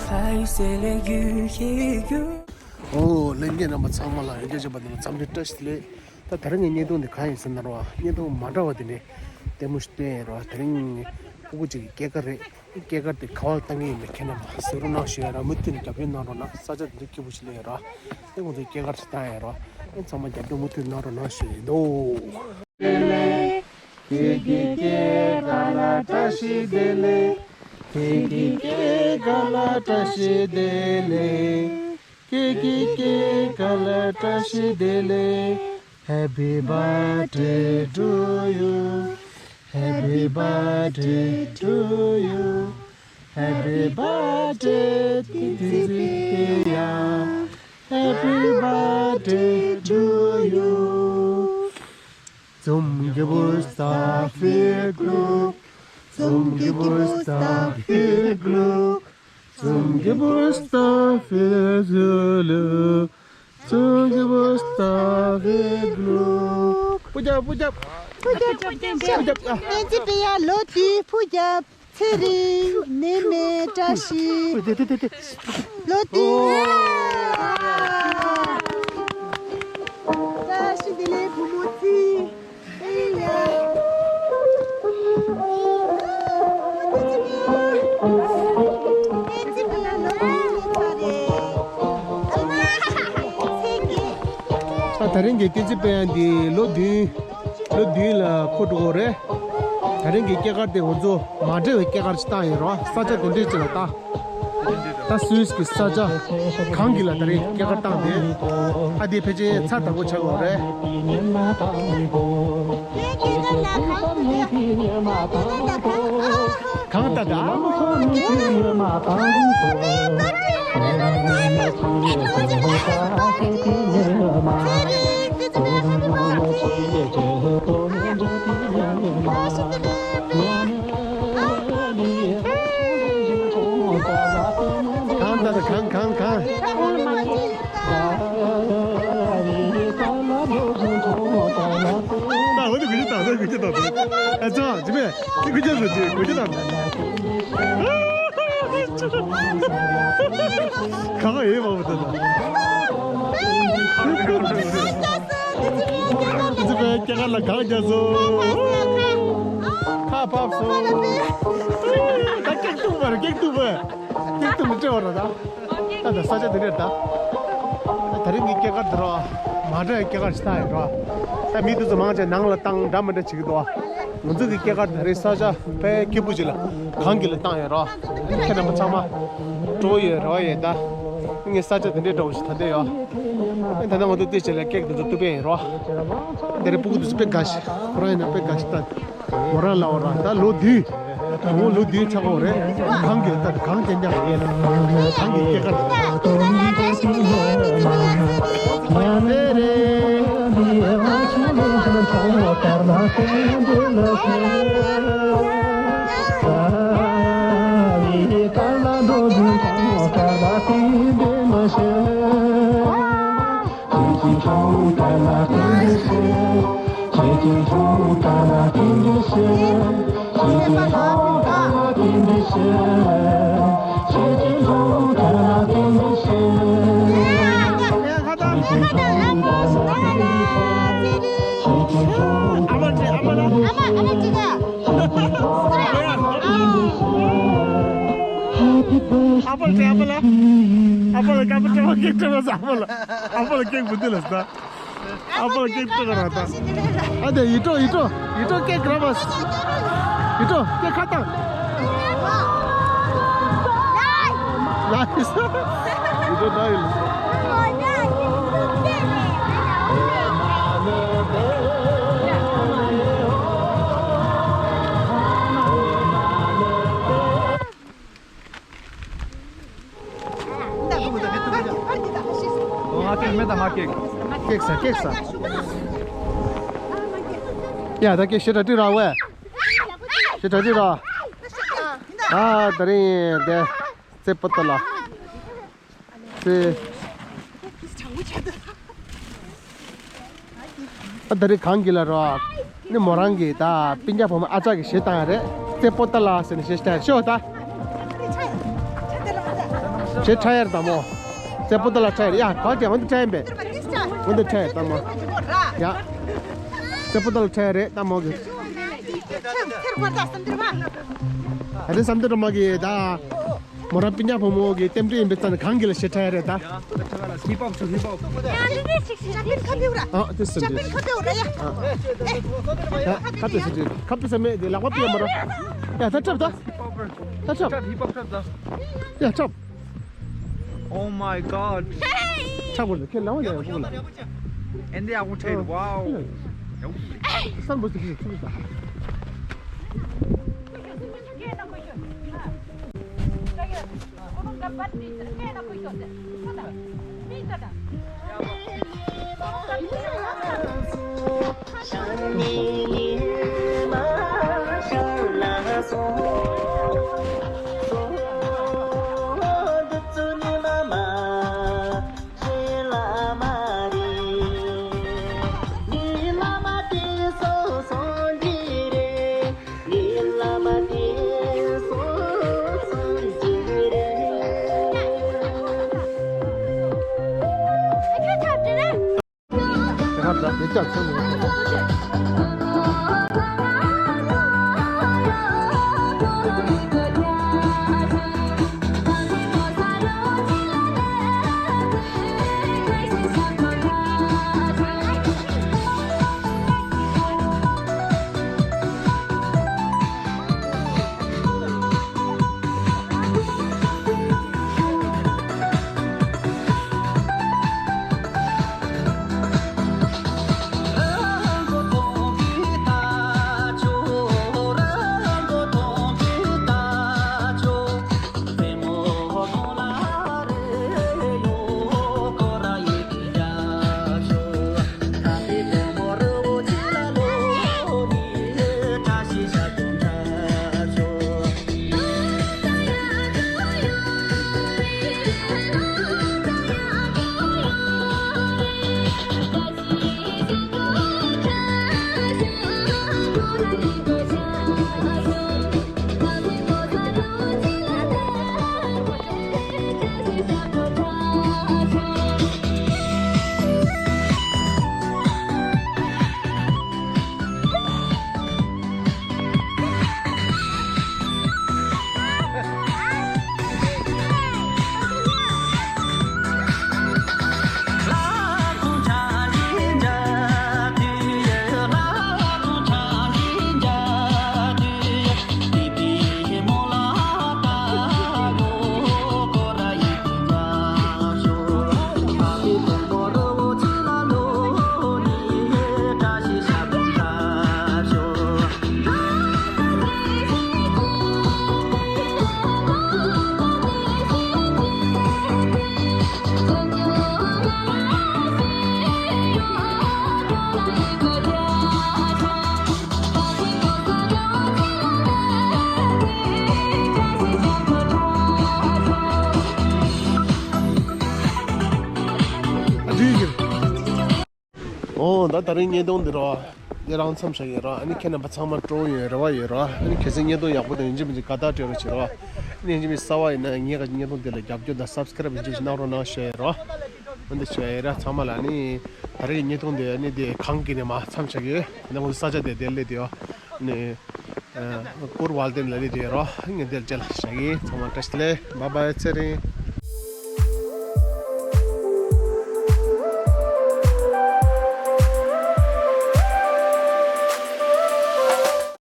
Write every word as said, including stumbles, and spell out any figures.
ཨོ་ལྷན་རྒྱས་རྣམ་པ་ཚང་མ་ལ་ཡང་བསྐྱར་བྱས་པ་འདི་ལ་འཚམས་འདྲི་བཀྲ་ཤིས་བདེ་ལེགས། ད་དེ་རིང་གི་བརྙན་ཐུང་འདི་གང་ཡིན་ཟེར་ན་རོ། བརྙན་ཐུང་མ་འདྲ་བ་དེ་ནས་ལྟད་མོ་ཞིག་བསྟན་ཡོད་རོ། དེ་རིང་ཕྲུ་གུ་གཅིག་གི་སྐྱེས་སྐར་རེད། སྐྱེས་སྐར་དེ་ག་པར་བཏང་གི་ཡིན་མིན་ཁྱེད་རྣམ་པ་གཟིགས་རོགས་གནང་ཞུ་ཡ་ར། མུ་མཐུད་ནས་རྒྱབ་སྐྱོར་གནང་རོགས་གནང་། ས་ཆ་དེ་འདྲ་སྐྱིད་པོ་ཞིག་སླེབས་ཡོད་ར། ཨེ་ཁོང་ཚོའི་སྐྱེས་སྐར་ཞིག་བཏང་ཡོད་ར། ཨེ་ཚང་མ་རྒྱབ་སྐྱོར་མུ་མཐུད་གནང་རོགས་གནང་ཞུ་ཡིན་དོ། ཁྱེད་ཀྱི་སྐྱེས་སྐར་ལ་བཀྲ་ཤིས་བདེ་ལེགས། ཁྱེད་ཀྱི་སྐྱེས་སྐར་ལ་བཀྲ་ཤིས་བདེ་ལེགས། ཁྱེད་ཀྱི་སྐྱེས་སྐར་ལ་བཀྲ་ཤིས་བདེ་ལེགས། Happy birthday to you. Happy birthday to you. Happy birthday, Tizipia. Happy birthday to you. Zum Geburtstag viel Glück. Zum Geburtstag viel Glück. Zum Geburtstag viel Glück. Zum Geburtstag viel Glück. Puja, puja. Puja, puja. Puja, puja. Tizipia lo ti puja. ཚེ་རིང་ནད་མེད་བཀྲ་ཤིས་ལོ་བདུན། བཀྲ་ཤིས་བདེ་ལེགས་བུ་མོ་ཚེ། ཨེ་ཡ། ད་དེ་རིང་གི་ཏི་ཙི་པའི་ཡང་འདི་ལོ་བདུན། ལོ་བདུན་ལ་འཁོར་འགྲོ་གི་རེད། དེ་རིང་གི་སྐྱེས་སྐར་དེ་ང་ཚོ་མ་འདྲ་བའི་སྐྱེས་སྐར་ཞིག་བཏང་ཡོད་རོ། ས་ཆ་དེ་འདྲས་ཅིག་ལ་ད། ད་སུད་སི་གི་ས་ཆ་གངས་དཀྱིལ་ལ་དེ་རིང་སྐྱེས་སྐར་བཏང་དེ། ཨ་དེ་ཕལ་ཆེར་ཚ་དྲག་པོ་ཆགས་ཡོད་རེད། གངས་ལྟ་ད། གངས་ད་ད་གངས་གངས་གངས། ད་འོ་དེ་གུ་ཅི་ད་ད་གུ་ཅི་ད་ད། ཨ་ཙང་ཅི་མེད་ཅི་གུ་ཅི་ད་ད་གུ་ཅི་ད་ད། གངས་ཨེ་མ་བུ་ད་ད། ཙི་པའི་སྐྱེས་སྐར་ལ་གངས་རྒྱ་སོ། ཁ་ཕབ་སོ། ད་སྐྱེག་ཏུ་བར་སྐྱེག་ཏུ་བར་སྐྱེག་ཏུ་མི་སྤྲད་བར་ད། ད་ད་ས་ཆ་དེ་འདྲ་ད། ད་རིང་གི་སྐྱེས་སྐར་དེ་རོ། མ་འདྲ་བའི་སྐྱེས་སྐར་ཞིག་བཏང་ཡོད་རོ། ད་མི་དེ་ཚོ་མང་ཆེ་ནང་ལ་བཏང་འདྲ་མི་འདྲ་བྱེད་ཀྱི་འདུག་ང་ཚོ་གི་སྐྱེས་སྐར་དེ་རིང་ས་ཆ་དཔེ་སྐྱིད་པོ་ཞིག་ལ་གངས་དཀྱིལ་ལ་བཏང་ཡོད་རོ། ཁྱེད་རྣམ་པ་ཚང་མ་སྤྲོ་ཡོད་རོ་ཡོད་ད། ངས་ས་ཆ་དེ་འདྲའི་འདྲ་བོ་ཞིག་ད་ལྟ་ཡོད། ད་ལྟ་ང་ཚོ་དེ་བྱས་ལ་ཀེག་དེ་ཚོ་གཏུབ་པ་ཡིན་རོ། འདི་རེ་སྤུ་གུ་དེ་ཚོ་དཔེ་དགའ་ཞིག་ཁོ་རང་ཡིན་ན་དཔེ་དགའ་ཞིག་ད། མོ་རང་ལ་འོ་རང་ད་ལོ་བདུན། ད་འོ་ལོ་བདུན་ཆགས་པ་རེད། གངས་ཀྱི་ད་གངས་ཅན་ཀྱང་རེད། གངས་ཀྱི་སྐྱེས་སྐར་རེད། དེ་རེད། ཨ་ཕ་ལ་ཀྲེ་མ་ཀེག་ཀྲེ་མ་ཟ་ཨ་ཕ་ལ། ཨ་ཕ་ལ་ཀེག་བུ་འདི་ལ་ཟ། ཨ་ཕ་ལ་ཀེག་ཀྲེ་མ་ར་ད། ཨ་དེ་ཡི་ཏྲོ་ཡི་ཏྲོ་ཡི་ཏྲོ་ཀེག་ར་མ་ཟ། ཡི་ཏྲོ་ཀེག་ཁ་བཏང་། ལ་ཡི་ཟ། ཡི་ཏྲོ་ད་ཡི་ལ་ཟ། ང་ཀེག་མེད་ད་ང་ཀེག་ཀེག་ཟ་ཀེག་ཟ། ཡ་ད་ཀེག་ཞེ་དྲག་སྤྲད་ར་ཝེ། ཞེ་དྲག་སྤྲད་ར། ཨ་ད་རིང་དེ་རྩེ་པོ་ཏ་ལ། ཙེ། ཨ་ད་རེས་གངས་དཀྱིལ་ལ་རོ། ནི་མོ་རང་གི་ད་སྤུན་ཀྱག་བུ་མོ་ཨ་ཅག་གི་གཞས་བཏང་ཡ་རེད། རྩེ་པོ་ཏ་ལ་ཟེར་ནས་གཞས་བཏང་ཡ་ཤོག་ད། ཁྱེད་ཁྲ་ཡར་དང་མོ། རྩེ་པོ་ཏ་ལ་ཁྲ་ཡར་ཡ་ག་ཀྱང་འོན་ཏེ་ཁྲ་ཡིན་པས། འོན་ཏེ་ཁྲ་ཡར་དང་མོ། ཡ། རྩེ་པོ་ཏ་ལ་ཁྲ་ཡར་རེད་དང་མོ་གི། ཨ་རེ་བསམ་དོན་ར་མ་གི་ད། མོ་ར་པི་ཉ་ཕོ་མོ་གི་རྟེན་འབྲེལ་ཡིན་པའི་རྩ་ནས་གང་གི་ལ་ཞེ་ཁྲ་ཡ་རེད་ད། ཧིབ་ཧོབ་ཤོད་ཧིབ་ཧོབ། ཨ་དེ་སུ་འདི། ཡ་ཁ་པེ་སུ་འདི་ཁ་པེ་ས་མེད་དེ་ལག་པ་པི་ཡ་མོ་ར། ཡ་ད་ཁྲབ་ད། ད་ཁྲབ། ཧིབ་ཧོབ་ཁྲབ་ད། ཡ་ཁྲབ། Oh my god. ཁྲབ་གོ་ཁྱེད་ལ་བ་ཡ་གོ་ལ། And they are going to wow. སམ་བུ་སི་ཁི་ཁི་ད། ཨོ་ད་ད་རིང་བརྙན་ཐུང་འདི་རོ། འདི་རང་མཚམས་བཞག་ཡོད་རོ། ཨ་ནི་ཁྱེད་རྣམ་པ་ཚང་མ་སྤྲོ་ཡོད་རེ་བ་ཡོད་རོ། ཨ་ནི་གལ་སྲིད་བརྙན་ཐུང་ཡག་པོ་དང་ཡིན་གཅིག་མིན་གཅིག་དགའ་རྟགས་སྤྲད་རོགས་བྱེད་རོ། ཨ་ནི་ཡིན་གཅིག་མིན་གསར་བ་ཡིན་ན་ངའི་ག་བརྙན་ཐུང་འདི་ལ་རྒྱབ་སྐྱོར་དང་སབ་སི་ཀ་རབ་ཡིན་གཅིག་མིན་གནང་རོགས་གནང་ཞུ་ཡོད་རོ། འོན་ཏེ་ཞུ་ཡ་ཡིན་ར་ཚང་མ་ལ་ནི། ད་རེས་བརྙན་ཐུང་དེ་ནི་དེ་གང་གི་ནས་མ་མཚམས་བཞག་ཡོད། ནི་ངོ་ས་ཆ་དེ་དེ་སླེབས་དེ་ཡོད། ནི་ཀུར་ཝལ་དེ་ལ་སླེབས་དེ་ཡོད་རོ། ངས་དེ་ལ་ཅེ་ལ་བཞག་ཡིན། ཚང་མ་བཀྲ་ཤིས་བདེ་ལེགས། བཱའི་བཱའི། ཚེ་རིང་།